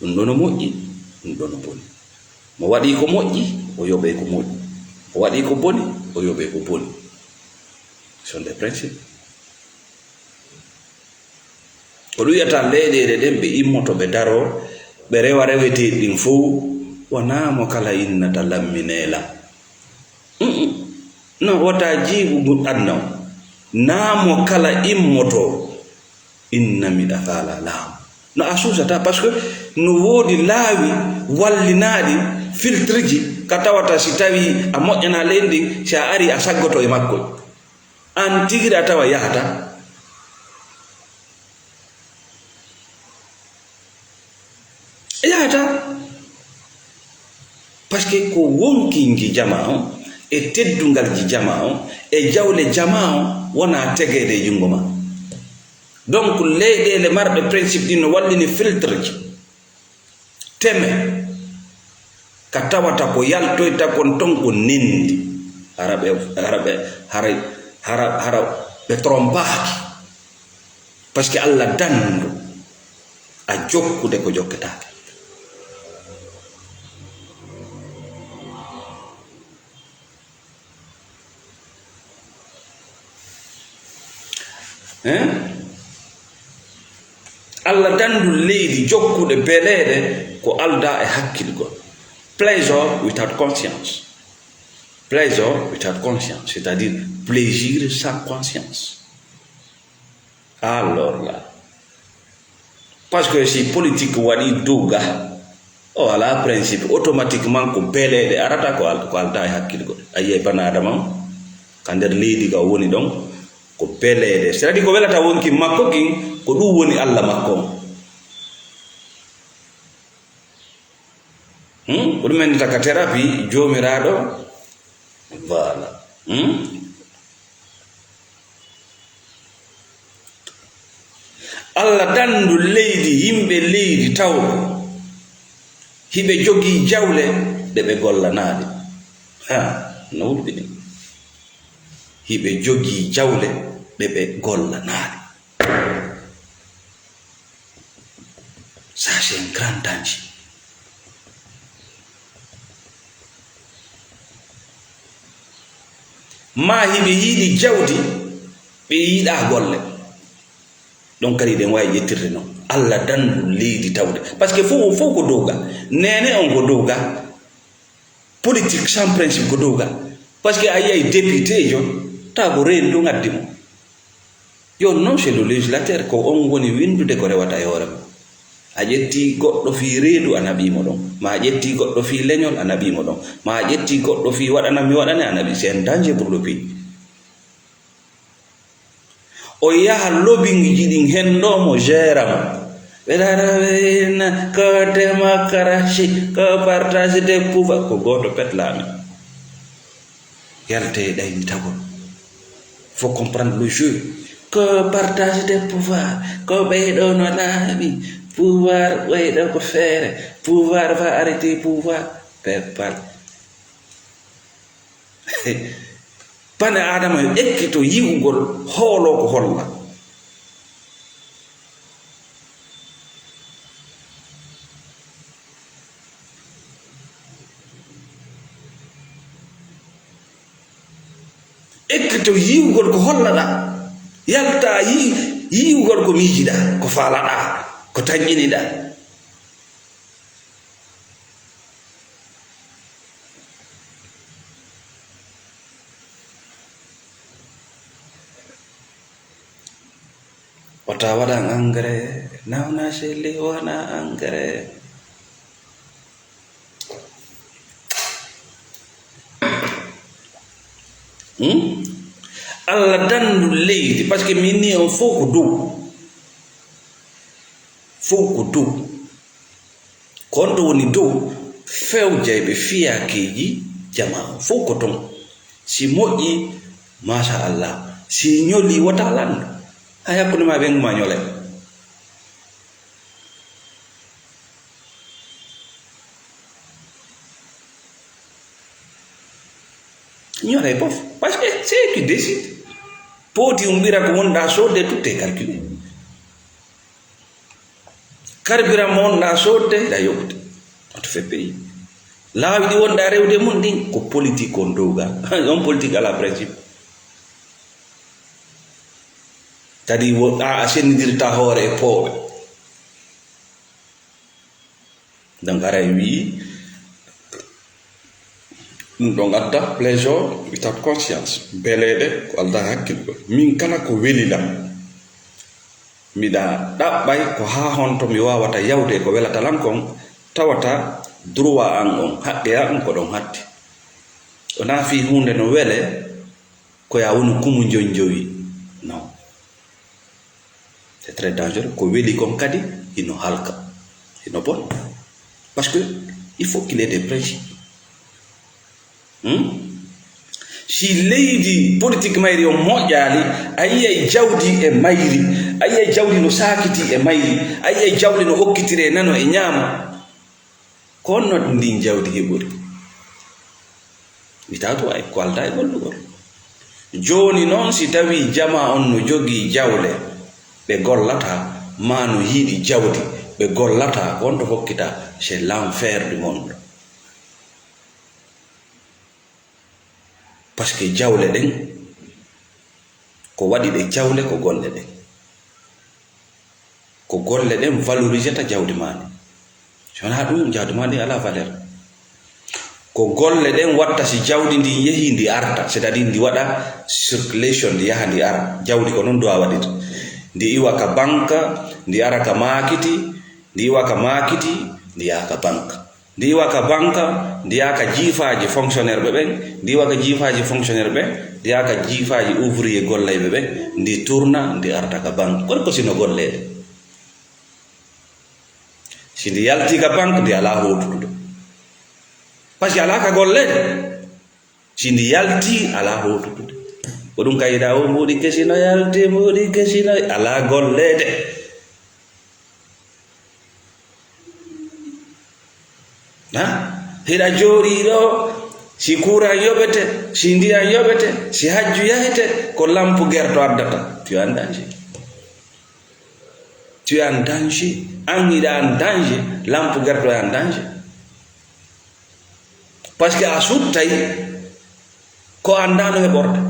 Ɗum ɗo no moƴƴi, ɗum ɗo no boni. Mo waɗi ko moƴƴi, o yoɓe ko moƴƴi. Mo waɗi ko boni, o yoɓe ko boni. Ce sont des principes. Ko ɗum wiyata leyɗeele ɗen ɓe immoto ɓe daroo, ɓe rewa reweteeɗi ɗin fow, wanaa mo kala innata lamminee lam. Mm-mm. No wota jiiɓu ngu aduna o. Naa mo kala immoto inna miɗa faala laamu. No a suusata, parce que no woodi laawi wallinaaɗi, filtre ji, ka tawata si tawi a moƴƴana leydi, si a ari a saggoto e makko. An tigi a tawa yahata. Yahata. Parce que ko wonkinji jamaa on, e teddungalji jamaa on, e jawle jamaa on, wona tegeede e junngo ma. Donc, leyɗeele marɗe principe ɗin no wallini filtre ji. Teme ka tawata ko yaltoyta kon ton ko nendi. Hara ɓe, hara ɓe, hara, hara, hara ɓe trompaaki. Parce que Alla dandu a jokkude ko jokketaake. Hein? Alla dandu leydi jokkude beleeɗe ko aldaa e hakkilgol. Pleasure without conscience. Pleasure without conscience, c'est-à-dire plaisir sans conscience. Alors là, parce que si politique waɗi dow ga, o alaa principe, automatiquement ko beleeɗe arata ko al-, ko aldaa e hakkilgol. A yiyay bani Aadama on, ka nder leydi ga o woni ɗon, ko beleeɗe. C'est-à-dire ko welata wonki makko kin, ko ɗum woni Alla makko on. Hmm? Ko ɗum en wiyata ka thérapie, joomiraaɗo, voilà. Hmm? Allah dandu leydi, yimɓe leydi tawɓe hiɓe jogii jawle ɗe ɓe gollanaade. Ha, no wurɓi ɗin. Hiɓe jogii jawle ɗe ɓe gollanaade. Ça, c'est un grand danger. Ma hiɓe yiɗi jawdi, ɓe yiɗa golle. Ɗon kadi ɗen waawi ƴettirde non. Allah dandu leydi tawde. Parce que fof, fof ko dow ga. Neene on ko dow ga. Politique sans principe ko dow ga. Parce que a yiyay député jo, taw ko reedu ɗum addi mo. Yo non, c'est le législateur, ko on woni winndude ko rewata e hoore mum. A ƴetti goɗɗo fii reedu, a naɓii mo ɗon. Ma a ƴetti goɗɗo fii leñol, a naɓii mo ɗon. Ma a ƴetti goɗɗo fii waɗana mi waɗane, a naɓii. C'est un danger pour le pays. O yaha lobbying ji ɗin, hen ɗo mo gère mo. Ɓe dara ɓe inna ko démocratie, ko partage des pouvoirs, ko gooto pet laami. Yalte e ɗaynitagol. Faut comprendre le jeu. Ko partage des pouvoirs, ko ɓeyɗo no laaɓi. Pouvoir ɓeyɗo ko feere. Pouvoir va arrêter pouvoir. Pepal. Bane Aadama yo ekkito yi'ugol, hooloo ko holla. Ekkito yi'ugol ko hollaɗaa. Yalta yi-, yi'ugol ko miijiɗaa, ko faalaɗaa, ko tanƴiniɗaa. Wata waɗan engrais, nawna selli wona engrais. Hmm? Allah dandu leydi, parce que min ni on fof ko dow. Fof ko dow. Ko on to woni dow, fewjayɓe fiyaakeeji jamaa on. Fof ko ton. Si moƴƴi, masha Allah. Si ñoli, wota landu. Hay hakkunde ma ɓen ma ñole. Ñole fof. Parce que c'est qui décide. Pooti umɓira ko wonɗa soodde, tout est calculé. Carburant mo wonɗa soodde, hiɗa yoɓude. Oto feppe yi. Laawi ɗi wonɗa rewde mun ɗin, ko politique on dow ga. On politique ala principe. Kadi wo-, a, a sennidirta hoore e pooɓe. Donc, haray wi'i, ɗum ɗon adda plaisir, état de conscience, beleeɗe, ko aldaa hakkilgol. Min kala ko weli lam, miɗa ɗaɓɓay ko haa honto mi waawata yawde e ko welata lan kon, tawata droit an on, haqqe an on ko ɗon hatti. Wonaa fii huunde no wele, ko ya woni kumu njonjowi. Non. C'est très dangereux. Ko weli kon kadi, hino halka. Hino bon. Parce que il faut qu'il y ait des principes. Hmm? Si leydi politique mayri on moƴƴaali, a yiyay jawdi e mayri, a yiyay jawdi no saakiti e mayri, a yiyay jawdi no okkitire nano e ñaamo. Ko honno ndin jawdi heɓori? Mi tawto ay ko aldaa e gollugol. Jooni non, si tawii jamaa on no jogii jawle, ɓe gollataa, maa no yiɗi jawdi, ɓe gollataa, ko honto fokkita? C'est l'enfer du monde. Parce que jawle ɗen, ko waɗi ɗe jawle ko golle ɗen. Ko golle ɗen valorisata jawdi maa ndin. Si wonaa ɗum, jawdi maa ndin alaa valeur. Ko golle ɗen watta si jawdi ndin yehii, ndi arta, c'est-à-dire ndi waɗa circulation, ndi yaha, ndi ara. Jawdi ko non duwaa waɗirta. Ndi iwa ka banque, ndi ara ka maakiti, ndi iwa ka maakiti, ndi yaha ka banque. Ndi iwa ka banka, ndi yaha ka jiifaaji fonctionnaire ɓe ɓen, ndi iwa ka jiifaaji fonctionnaire ɓe, ndi yaha ka jiifaaji ouvrier golleyɓe ɓe, ndi tourna, ndi arta ka banque. Kono ko sino golleede. Si ndi yalti ka banque, ndi alaa hootudude. Parce que alaa ka golleede. Si ndi yalti, alaa hootutude. Ko ɗum kay yiɗaa o mbuuɗi kesi no yalti, mbuuɗi kesi no alaa golleede. Ha? Hiɗa jooɗii ɗo, si kuuran yoɓete, si ndiyan yoɓete, si hajju yahete, ko lampu gerto addata. Tu es en danger. Tu es en danger. An hiɗa en danger, lampu gerto est en danger. Parce que a suttay ko anndaa no heɓorde.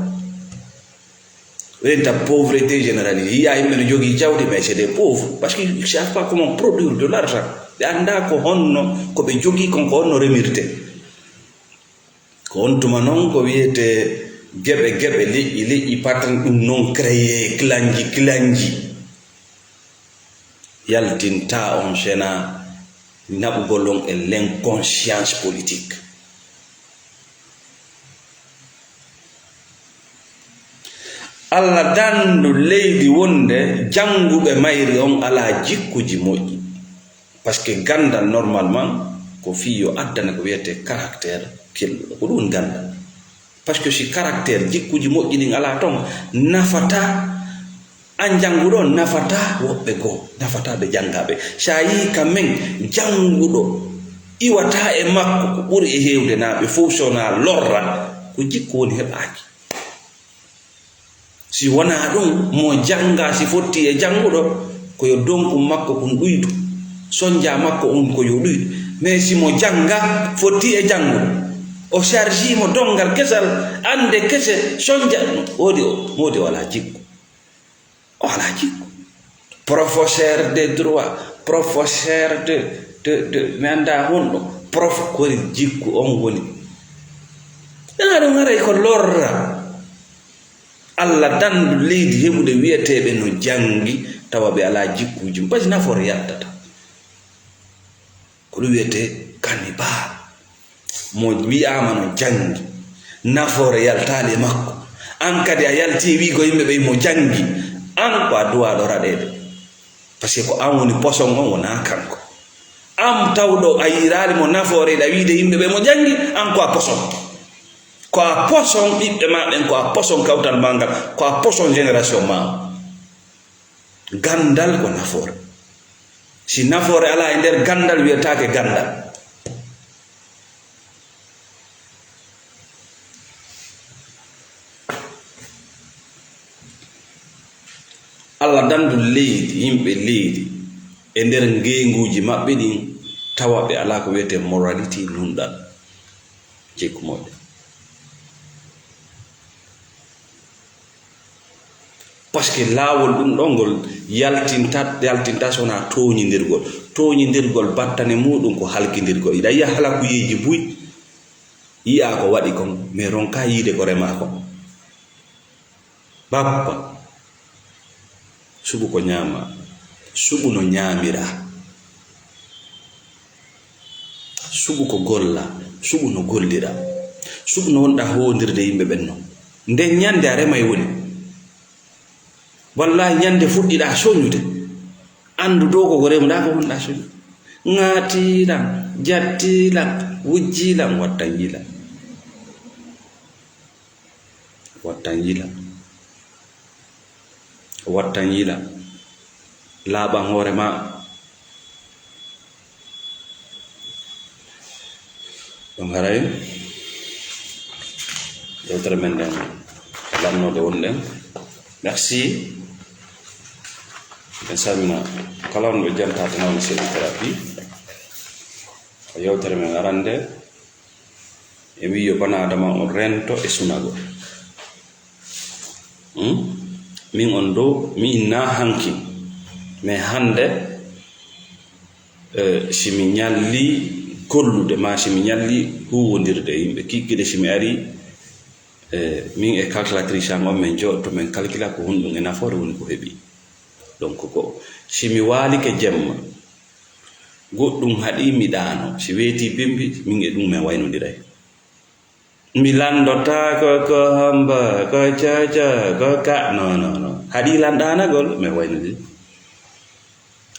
Wiyenta pauvreté généralisée. Yiya yimɓe no jogii jawdi, mais c'est des pauvres. Parce qu'ils ne savent pas comment produire de l'argent. Ɓe anndaa ko honno, ko ɓe jogii kon, ko honno remirte. Ko on tuma noon ko wiyetee geɓe geɓe, leƴƴi leƴƴi, patron ɗum noon créé, kilanji kilanji. Yaltinta on sena naɓugol on e l'inconscience politique. Allah dandu leydi wonde jannguɓe mayri on alaa jikkuji moƴƴi. Parce que ganndal normalement ko fii yo addane ko wiyetee caractère kelluɗo. Ko ɗum woni ganndal. Parce que si caractère, jikkuji moƴƴi ɗin alaa ton, nafata an jannguɗo, nafata woɓɓe goo, nafata ɓe janngaaɓe. Si a yii ka men, jannguɗo iwata e makko ko ɓuri e heewde, naa ɓe fof so naa lorra, ko jikku woni heɓaaki. Si wonaa ɗum, mo janngaa si fotti e jannguɗo, ko yo donku makko kun ɗuydu, sonja makko on ko yo ɗuydu. Mais si mo janngaa fotti e jannguɗo, o chargii mo donngal kesal, annde kese, sonja, woodi o, woodi o alaa jikku. O alaa jikku. Professeur de droit, professeur de, de, de, mi anndaa honɗo, prof, ko woni jikku on woni. Ɗum haray ko lorra. Allah dandu leydi heɓude wiyeteeɓe no janngi, tawa ɓe alaa jikkuuji, basi nafoore yaltata. Ko ɗum wiyetee cannibale. Mo wiyaama no janngi, nafoore yaltaali e makko. An kadi a yalti e wiigo yimɓe ɓe mo janngi. An ko a duwaaɗo raɗeede. Parce que ko an woni poson on, wonaa kanko. An tawɗo a yiiraali mo nafoore, ɗa wiide yimɓe ɓe mo janngi, an ko a poson. Ko a poson ɓiɓɓe maa ɓen, ko a poson kawtal maa ngal, ko a poson génération maa. Ganndal ko nafoore. Si nafoore alaa e nder ganndal, wiyetaake ganndal. Allah dandu leydi, yimɓe leydi, e nder ngeenguuji maɓɓe ɗin, tawa ɓe alaa ko wiyetee moralité, nunɗal, jikku moƴƴo. Parce que laawol ɗum ɗo ngol yaltinta, yaltinta so wonaa tooñindirgol. Tooñindirgol battane muuɗum ko halkindirgol. Iɗa yiya halakuyeeji buy, yiyaa ko waɗi kon, mais ronkaa yiide ko remaa kon. Bappa, suɓu ko ñaamaa, suɓu no ñaamiraa, suɓu ko gollaa, suɓu no golliraa, suɓu no wonɗaa hoondirde yimɓe ɓen non. Nden ñannde a remay woni. Wallaahi, ñannde fuɗɗiɗaa soñude, anndu dow ko ko remuɗaa ko wonɗaa soñude. Ŋaatii lan, jattii lan, wujjii lan, wattan yila. Wattan yila. Wattan yila. Laaɓan hoore maa. Ɗum haray yewtere men nden lannoode woni ɗen. Merci. En salmina kala on ɓe janta to nawni Seeɗi Therapie. Ko yewtere men arande. E wi'i yo bana Adama on rento e sunagol. Hmm? Min on dow, mi inna hanki. Mais hannde, eh, si mi ñalli gollude, ma si mi ñalli huwondirde e yimɓe, kikiɗe si mi ari, eh, min e calculatrice am on, min jooɗoto, min calcula ko honɗum e nafoore woni ko heɓi. Donc ko, si mi waalike jemma, goɗɗum haɗi mi ɗaano, si weeti bimbi, min e ɗum min waynondiray. Mi lanndota ko, ko hombo, ko coco, ko ka, non, non, non. Haɗi lan ɗaanagol, mais wayno ni.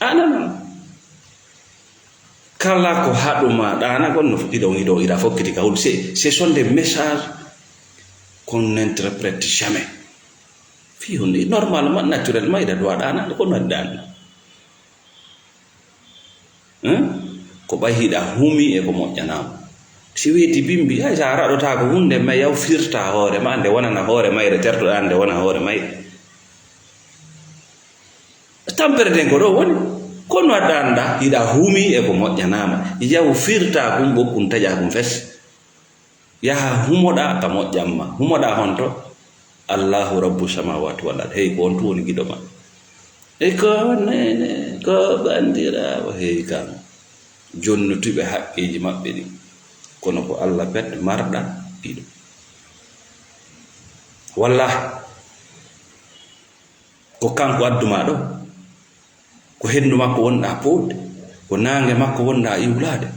Ah, non, non. Kala ko haɗuma ɗaanagol, no iɗo, iɗo, iɗa fokkiti ka hul. C'est, ce sont des messages Qu'on n'interprète jamais. Fii hunde, normalement, naturellement, hiɗa duwa ɗaanaade, ko noddaani. Hein? Ko ɓay hiɗa humi e ko moƴƴanaama. Si weeti bimbi, hay sa raɗotaako hunde, ma yaw firta hoore ma, nde wonana hoore mayre, tertoɗaa nde wona hoore mayre. Tampere nden ko ɗo woni. Kono a ɗaanɗa, hiɗa humi e ko moƴƴanaama. Yaw firta kum ɓokkun taƴa kum fes. Yaha humoɗa ka moƴƴan ma. Humoɗa honto? Allahu Rabbu samawati wal ard. Hey, ko on tu woni giɗo ma. E ko nene, ko bandiraawo. Hey, kan. Jonnutuɓe haqqeeji maɓɓe ɗin. Kono ko Allah pet marɗa giɗo. Wallah. Ko kanko addu ma ɗo. Ko henndu makko wonɗa poɗde. Ko naange makko wonɗa iwlaade.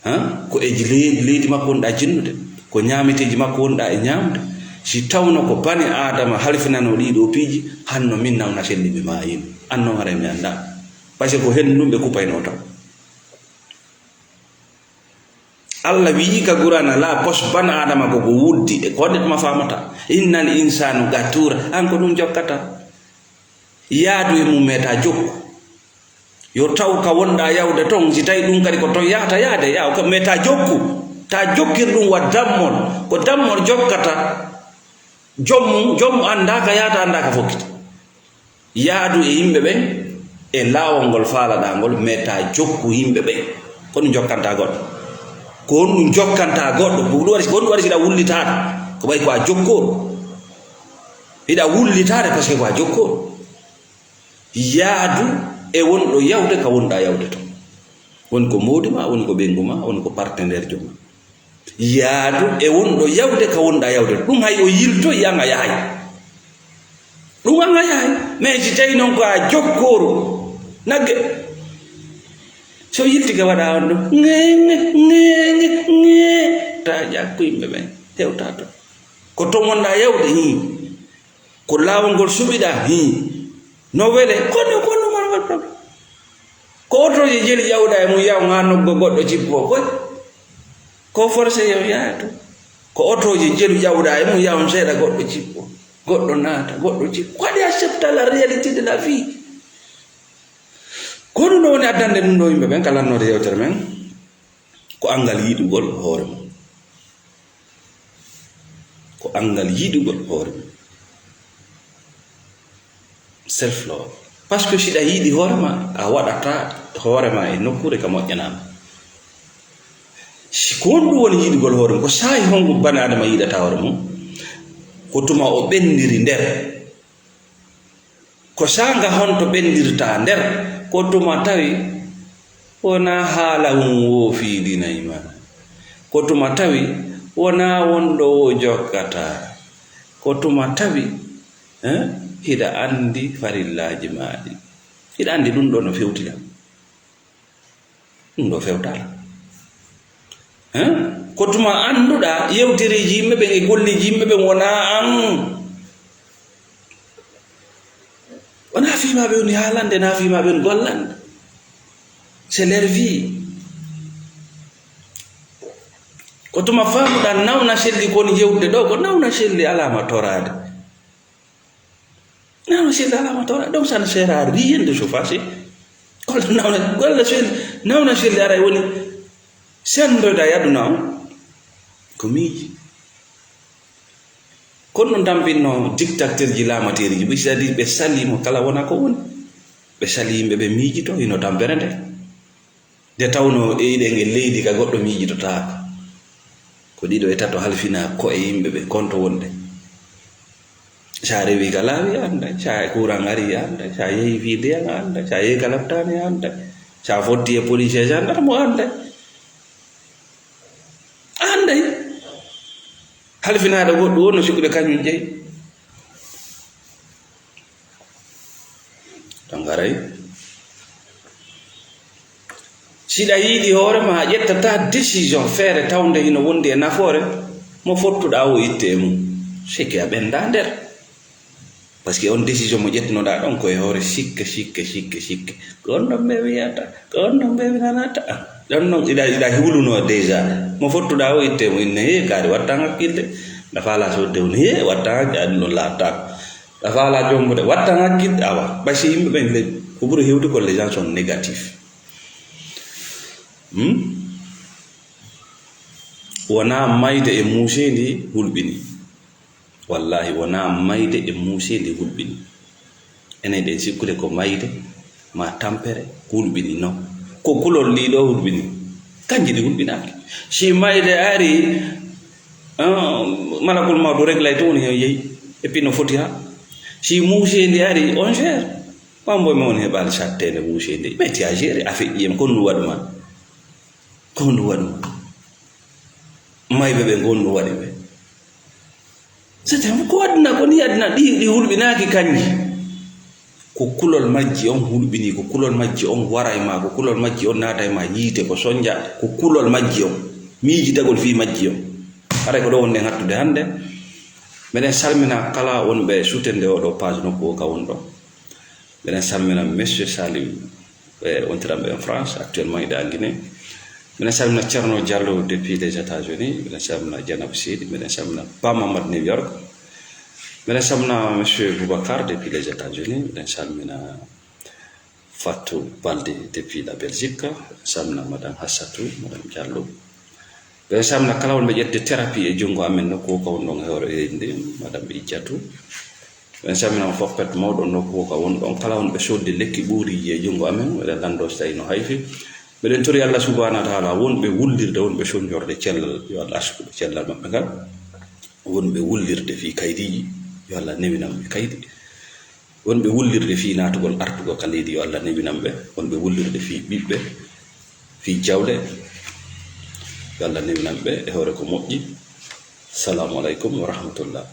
Ha? Ko e leydi, leydi makko wonɗa jinnude. Ko ñaameteeji makko wonɗa e ñaamde. Si tawno ko bani Aadama halfinano ɗii ɗoo piiji, hanno min nawna selli mi maayino. Anno haray mi annda. Parce que ko henndu ɗum ɓe kupayno taw. Allah wi'i ka Qur'aana, la pos ban Aadama ko ko wuddi, e ko honde tuma faamata? Innal insaanu gatuura, an ko ɗum jokkata. Yaadu e mum meta jokku. Yo taw ka wonɗa yawde ton, si tawi ɗum kadi ko ton yahata yaade, yaw ka meta jokku. Ta jokkir ɗum wa dammol, ko dammol jokkata. Joom mum, joom mum annda ka yahata, annda ka fokkita. Yaadu e yimɓe ɓen e laawol ngol faalaɗaa ngol, meta jokku yimɓe ɓen. Ko ɗum jokkanta goɗɗo. Ko honɗum jokkanta goɗɗo. Ko ɗum waɗi, ko honɗum waɗi si hiɗa wullitaade? Ko ɓay ko a jokkooɗo. Hiɗa wullitaade parce que ko a jokkooɗo. Yaadu e wonɗo yawde ka wonɗa yawde ton. Woni ko moodi ma, woni ko ɓeyngu ma, woni ko partenaire jo ma. Yaadu e wonɗo yawde ka wonɗa yawde. Ɗum hay o yiltoyi, an a yahay. Ɗum an a yahay. Mais si tawi noon ko a jokkooru nagge, so yiltike waɗa on ɗum. Ŋeeŋe, ŋeeŋe, ŋee. Ta ƴakku yimɓe ɓen. Hewta to. Ko ton wonɗa yawde, hii. Ko laawol ngol suɓiɗaa? Hii. No wele? Kono, kono, kono, kono, kono. Ko otooje jelu ƴawɗaa e mum, yaw haa nokku goɗɗo jippo koy. Ko forcé yo yaha to. Ko otooje jelu ƴawɗaa e mum, yaw seeɗa goɗɗo jippo. Goɗɗo naata, goɗɗo jippo. Ko waɗi accepta la réalité de la vie. Ko ɗum ɗo woni addande ɗum ɗo yimɓe ɓen ka lannoode yewtere men. Ko anngal yiɗugol hoore mum. Ko anngal yiɗugol hoore mum. Self love. Parce que si ɗa yiɗi hoore ma, a waɗata hoore ma e nokkuure ka moƴƴanaama. Si ko honɗum woni yiɗugol hoore mum, ko saa'i hongu bani Adama yiɗata hoore mum? Ko tuma o ɓenndiri nder. Ko saanga honto ɓenndirta nder, ko tuma tawi wonaa haala mum woofiiɗinay ma, ko tuma tawi wonaa wonɗo o jokkata, ko tuma tawi, eh, hiɗa anndi farillaaji maa ɗi, hiɗa anndi ɗum ɗo no fewtira. Ɗum ɗo fewtaali. Hein? Ko tuma annduɗaa yewtereeji yimɓe ɓen e golleeji yimɓe ɓen wonaa an. Wonaa fii maa ɓe woni haalande, naa fii maa ɓe woni gollande. C'est leur vie. Ko tuma faamuɗaa nawna selli ko woni yewtude ɗo, ko nawna selli alaa ma toraade. Nawna selli alaa ma toraade. Donc ça ne sert à rien de se fâcher. Golle nawna, golle selli, nawna selli aray woni senndoyde e aduna on ko miiji. Kono ɗum tampinno dictateur ji, laamateeri ji, c'est-à-dire ɓe salii mo kala wona ko woni. Ɓe salii yimɓe ɓe miijito hino tampere nde. Nde tawnoo e iɗen e leydi ka goɗɗo miijitotaako. Ko ɗiɗo e tato halfinaa ko'e yimɓe ɓe konto wonde. Sa rewi ka laawi a annday, sa courant ari a annday, sa yehi fii ndiyan a annday, sa yehi ka laptaani a annday, sa fotti e police e gendarme a annday. A annday. Halfinaaɗo goɗɗo wonno sikkude kañum jeyi. Ɗon garay. Si ɗa yiɗi hoore ma, a ƴettata décision feere tawnde hino wondi e nafoore, mo fottuɗaa o itte e mum. Sikke a ɓennda nder. Parce que on décision mo ƴettunoɗaa ɗon ko e hoore sikke, sikke, sikke, sikke. Ko on ɗon ɓe wiyata, ko on ɗon ɓe winanata. Ɗon non iɗa, iɗa hiwluno déjà. Mo fottuɗaa o itte e mum, inne hee, kaari wattan hakkille. A faalaa soodde huunde, he, watta hakke, a ɗum ɗon laaɓtaako. A faalaa jombude, watta hakkit, awa. Ɓay si yimɓe ɓen le, ko ɓuri hewde ko les gens sont négatifs. Hmm? Wonaa mayde e muuseendi hulɓini. Wallaahi, wonaa mayde e muuseendi hulɓini. Enen ɗen sikkude ko mayde, ma tampere, hulɓini, non. Ko kulol ɗii ɗoo hulɓini. Kanji ɗi hulɓinaaki. Si mayde ari, ah, malakul mawtu reglay to woni hen yehi. Et puis no foti ha. Si muuseendi ari, on gère. Ɓambo mi woni heɓaali satteende muuseendi. Ɓe ti a géré, a feƴƴi en, kon ɗum waɗuma. Ko honɗum waɗi mo? Mayɓe ɓe, ko honɗum waɗi ɓe? C'est-à-dire, ko aduna, ko ni aduna, ɗi, ɗi hulɓinaaki kanji. Ko kulol majji on hulɓini, ko kulol majji on wara e ma, ko kulol majji on naata e ma yiite, ko sonja, ko kulol majji on. Miijitagol fii majji on. Haray ko ɗo wonɗen hattude hannde. Meɗen salmina kala wonɓe sutende oɗo page nokku o ka wonɗon. Meɗen salmina Monsieur Saliou, e wontiranɓe en France, actuellement iɗa Guinée. Meɗen salmina Thierno Diallo depuis les États-Unis. Meɗen salmina Dieynaba Seydi. Meɗen salmina Pa Mamadou New York. Meɗen salmina Monsieur Boubacar depuis les États-Unis. Meɗen salmina Fatou Balde depuis la Belgique. Salmina Madame Hassatou, Madame Diallo. Meɗen salmina kala wonɓe ƴettude thérapie e junngo amen nokku o ka wonɗon e hoore leydi ndi, Madame Idjatou. Meɗen salmina on fof pet mawɗo nokku o ka wonɗon. Kala wonɓe sodde lekki ɓuuriiji e junngo amen, meɗen lanndo so tawi no hayfi. Meɗen tori Allah subhanahu wa taala wonɓe wullirde, wonɓe sonjorde cellal, yo Allah asku ɓe cellal maɓɓe ngal. Wonɓe wullirde fii kaydiiji, yo Allah newinam ɓe kaydi. Wonɓe wullirde fii naatugol artugol ka leydi, yo Allah newinam ɓe. Wonɓe wullirde fii ɓiɓɓe, fii jawle, yo Allah newinam ɓe e hoore ko moƴƴi. Salaamu aleykum wa rahmatullah.